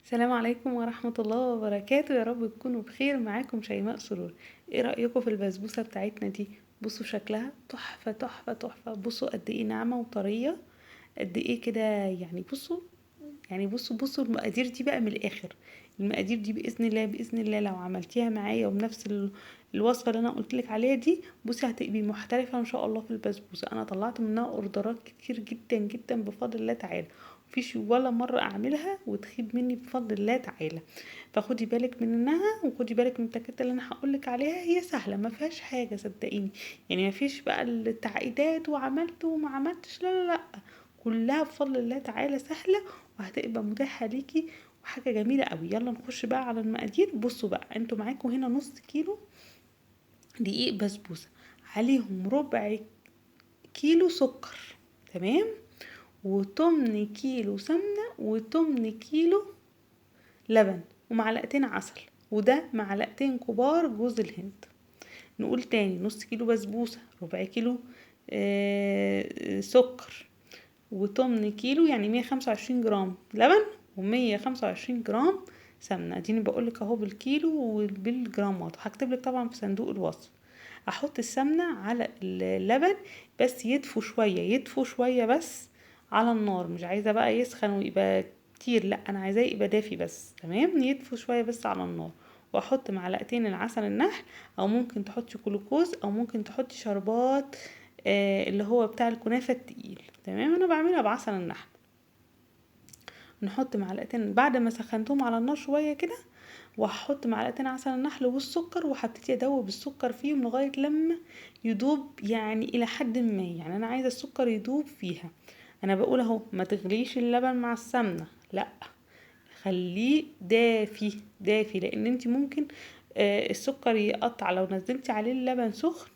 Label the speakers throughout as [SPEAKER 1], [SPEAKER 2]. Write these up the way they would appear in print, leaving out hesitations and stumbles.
[SPEAKER 1] السلام عليكم ورحمة الله وبركاته. يا رب تكونوا بخير. معاكم شيماء سرور. ايه رأيكم في البسبوسة بتاعتنا دي؟ بصوا شكلها تحفة تحفة تحفة. بصوا قد ايه ناعمة وطرية، قد ايه كده يعني. بصوا يعني بصوا بصوا المقادير دي بقى من الاخر. المقادير دي باذن الله باذن الله لو عملتيها معايا وبنفس الوصفة اللي انا قلت لك عليها دي، بصي هتبقي محترفه ان شاء الله في البسبوسه. انا طلعت منها اوردرات كتير جدا جدا بفضل الله تعالى، مفيش ولا مرة اعملها وتخيب مني بفضل الله تعالى. فخدي بالك منها وخدي بالك من التكات اللي انا هقول لك عليها. هي سهلة ما فيهاش حاجة صدقيني، يعني ما فيش بقى التعقيدات وعملت وما عملتش، لا لا لا، كلها بفضل الله تعالى سهلة وهتبقى متاحة ليكي وحاجه جميلة قوي. يلا نخش بقى على المقادير. بصوا بقى، انتوا معاكم هنا نص كيلو دقيق بسبوسه، عليهم ربع كيلو سكر، تمام، وتمن كيلو سمنه، وتمن كيلو لبن، ومعلقتين عسل، وده معلقتين كبار جوز الهند. نقول تاني، نص كيلو بسبوسه، ربع كيلو سكر، وتمن كيلو يعني 125 جرام لبن، و125 جرام سمنه. اديني بقولك اهو بالكيلو وبالجرامات، هكتب لك طبعا في صندوق الوصف. احط السمنة على اللبن بس يدفوا شوية، يدفوا شوية بس على النار، مش عايزه بقى يسخن ويبقى كتير، لا انا عايزاه يبقى دافي بس، تمام، يدفوا شوية بس على النار. واحط معلقتين العسل النحل، او ممكن تحطي جلوكوز، او ممكن تحطي شربات اللي هو بتاع الكنافه التقيل، تمام. انا بعملها بعسل النحل. نحط معلقتين بعد ما سخنتهم على النار شوية كده، وهحط معلقتين عسل النحل والسكر، وهبتدي ادوب السكر فيهم لغاية لما يدوب، يعني الى حد ما، يعني انا عايزه السكر يدوب فيها. انا بقول اهو ما تغليش اللبن مع السمنة، لا خليه دافي دافي، لان انت ممكن السكر يقطع لو نزلتي عليه اللبن سخن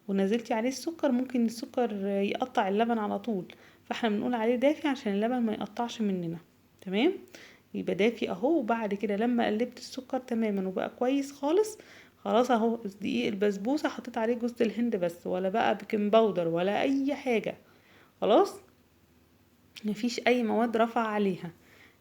[SPEAKER 1] ونزلتي عليه السكر، ممكن السكر يقطع اللبن على طول، فاحنا بنقول عليه دافي عشان اللبن ما يقطعش مننا، تمام. يبقى دافي اهو. وبعد كده لما قلبت السكر تماما وبقى كويس خالص، خلاص اهو دقيق البسبوسه حطيت عليه جوز الهند بس، ولا بقى baking powder ولا اي حاجة، خلاص مفيش اي مواد رفع عليها،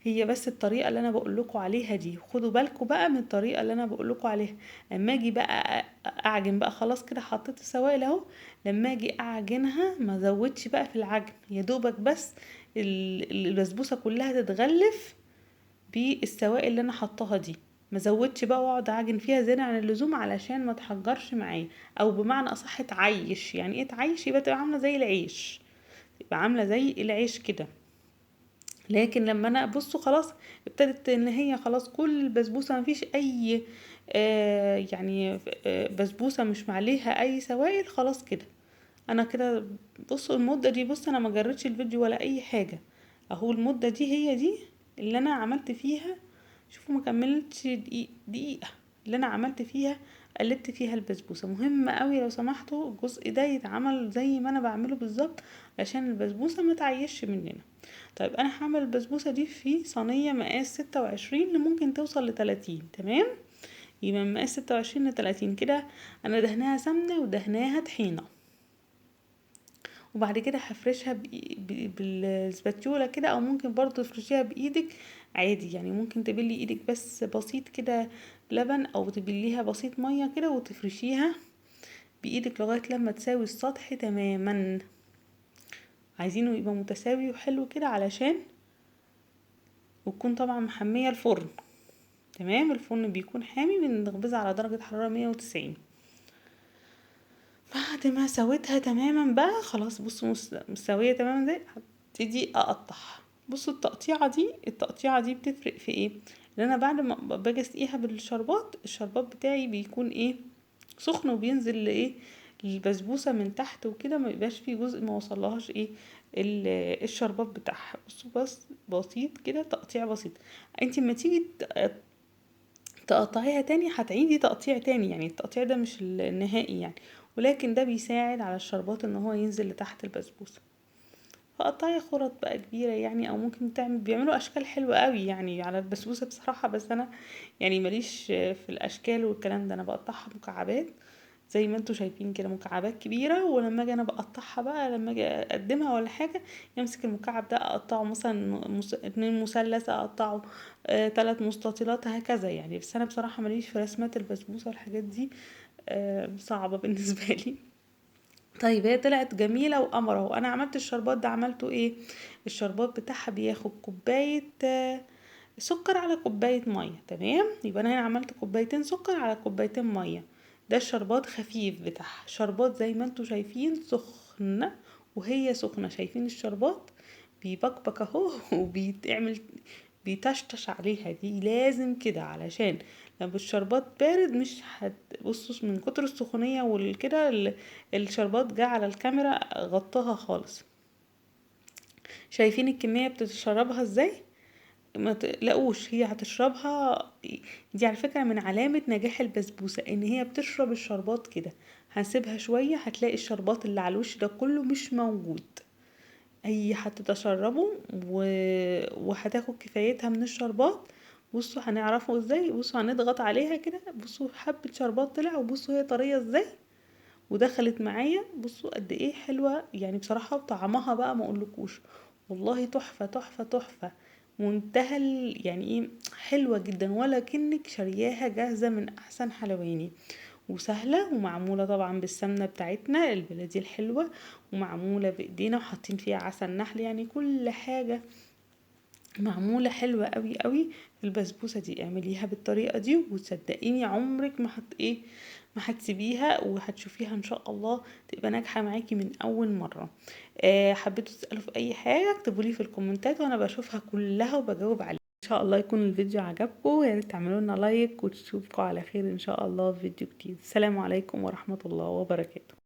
[SPEAKER 1] هي بس الطريقة اللي انا بقول لكم عليها دي. خدوا بالكم بقى من الطريقة اللي انا بقول لكم عليها. اما اجي بقى اعجن بقى، خلاص كده حطيت السوائل اهو، لما اجي اعجنها ما ازودش بقى في العجن، يا دوبك بس البسبوسه كلها تتغلف بالسوائل اللي انا حطاها دي، ما ازودش بقى واقعد اعجن فيها زيادة عن اللزوم علشان ما تحجرش معايا، او بمعنى اصح تعيش. يعني ايه تعيش؟ يبقى تبقى عامله زي العيش، تبقى عامله زي العيش كده. لكن لما انا بصوا خلاص ابتدت ان هي خلاص كل البسبوسه ما فيش اي بسبوسه مش معليها اي سوائل، خلاص كده انا كده. بصوا المدة دي، بصوا انا ما جريتش الفيديو ولا اي حاجة اهو، المدة دي هي دي اللي انا عملت فيها، شوفوا ما كملتش دقيقة اللي انا عملت فيها، قلبت فيها البسبوسه. مهم قوي لو سمحتوا الجزء ده يتعمل زي ما انا بعمله بالظبط عشان البسبوسه ما تعيش مننا. طيب انا هعمل البسبوسه دي في صينية مقاس 26 اللي ممكن توصل لتلاتين، تمام. يبقى مقاس 26 لتلاتين كده. انا دهناها سمنه ودهناها طحينه، وبعد كده هفرشها بالسباتيولا كده، او ممكن برضو تفرشيها بايدك عادي، يعني ممكن تبلي ايدك بس بسيط كده لبن، او تبليها بسيط مية كده وتفرشيها بايدك لغاية لما تساوي السطح تماما. عايزينه يبقى متساوي وحلو كده، علشان وتكون طبعا محمية الفرن، تمام. الفرن بيكون حامي، بنخبزها على درجه حرارة 190. بعد ما سويتها تماما بقى خلاص، بصوا مستوية تماما زي، هبتدي اقطعها. بصوا التقطيعه دي، التقطيعه دي بتفرق في ايه؟ لان انا بعد ما باجي اسقيها بالشربات، الشربات بتاعي بيكون ايه؟ سخن، وبينزل لايه؟ البسبوسه من تحت وكده، ما يبقاش فيه جزء ما وصلهاش ايه الشربات بتاعها. بصوا بس بسيط كده، تقطيع بسيط. انت لما تيجي تقطعيها تاني هتعيدي تقطيع تاني، يعني التقطيع ده مش النهائي يعني، ولكن ده بيساعد على الشربات ان هو ينزل لتحت البسبوسه. فقطعي خرط بقى كبيرة يعني، او ممكن بيعملوا اشكال حلوة قوي يعني على البسبوسه بصراحة، بس انا يعني ماليش في الاشكال والكلام ده، انا بقطعها مكعبات زي ما انتوا شايفين كده، مكعبات كبيرة. ولما اجي انا بقطعها بقى، لما اجي اقدمها ولا حاجة، امسك المكعب ده اقطعه مثلا 2 مثلث، اقطعه 3 مستطيلات هكذا يعني. بس انا بصراحة ماليش في رسمات البسبوسة والحاجات دي، صعبة بالنسبة لي. طيب هي طلعت جميلة وقمرة. وانا عملت الشربات ده، عملته ايه؟ الشربات بتاعها بياخد كوباية سكر على كوباية مية، تمام؟ يبقى انا هنا عملت كوبايتين سكر على كوبايتين مية. ده الشربات خفيف بتاعها، شربات زي ما انتوا شايفين سخنة، وهي سخنة شايفين الشربات بيبكبك اهو وبيتعمل بيتشتش عليها. دي لازم كده، علشان لو الشربات بارد مش هتبصوا من كتر السخونية والكده، الشربات جه على الكاميرا غطاها خالص. شايفين الكمية بتتشربها ازاي؟ ما تقلقوش هي هتشربها. دي على فكرة من علامة نجاح البسبوسة ان هي بتشرب الشربات كده. هنسيبها شوية هتلاقي الشربات اللي على الوش ده كله مش موجود، هي هتتشربه وهتاخد كفايتها من الشربات. بصوا هنعرفه ازاي، بصوا هنضغط عليها كده، بصوا حبة شربات طلع، وبصوا هي طرية ازاي ودخلت معايا. بصوا قد ايه حلوة يعني بصراحة، وطعمها بقى ما اقولكوش والله تحفة تحفة تحفة، منتهى يعني ايه، حلوة جدا، ولكنك شارياها جاهزة من احسن حلواني، وسهلة، ومعمولة طبعا بالسمنة بتاعتنا البلدي الحلوة، ومعمولة بايدينا وحاطين فيها عسل نحل، يعني كل حاجة معمولة حلوة قوي قوي. البسبوسة دي اعمليها بالطريقة دي وتصدقيني عمرك ما هت ايه، ما هتسيبيها، وهتشوفيها ان شاء الله تبقى ناجحة معاكي من اول مرة. حبيتوا تسألوا في اي حاجة اكتبوا لي في الكومنتات وانا بشوفها كلها وبجاوب عليها. ان شاء الله يكون الفيديو عجبكم، يا ريت تعملوا لنا لايك، وتشوفكم على خير ان شاء الله في فيديو جديد. السلام عليكم ورحمة الله وبركاته.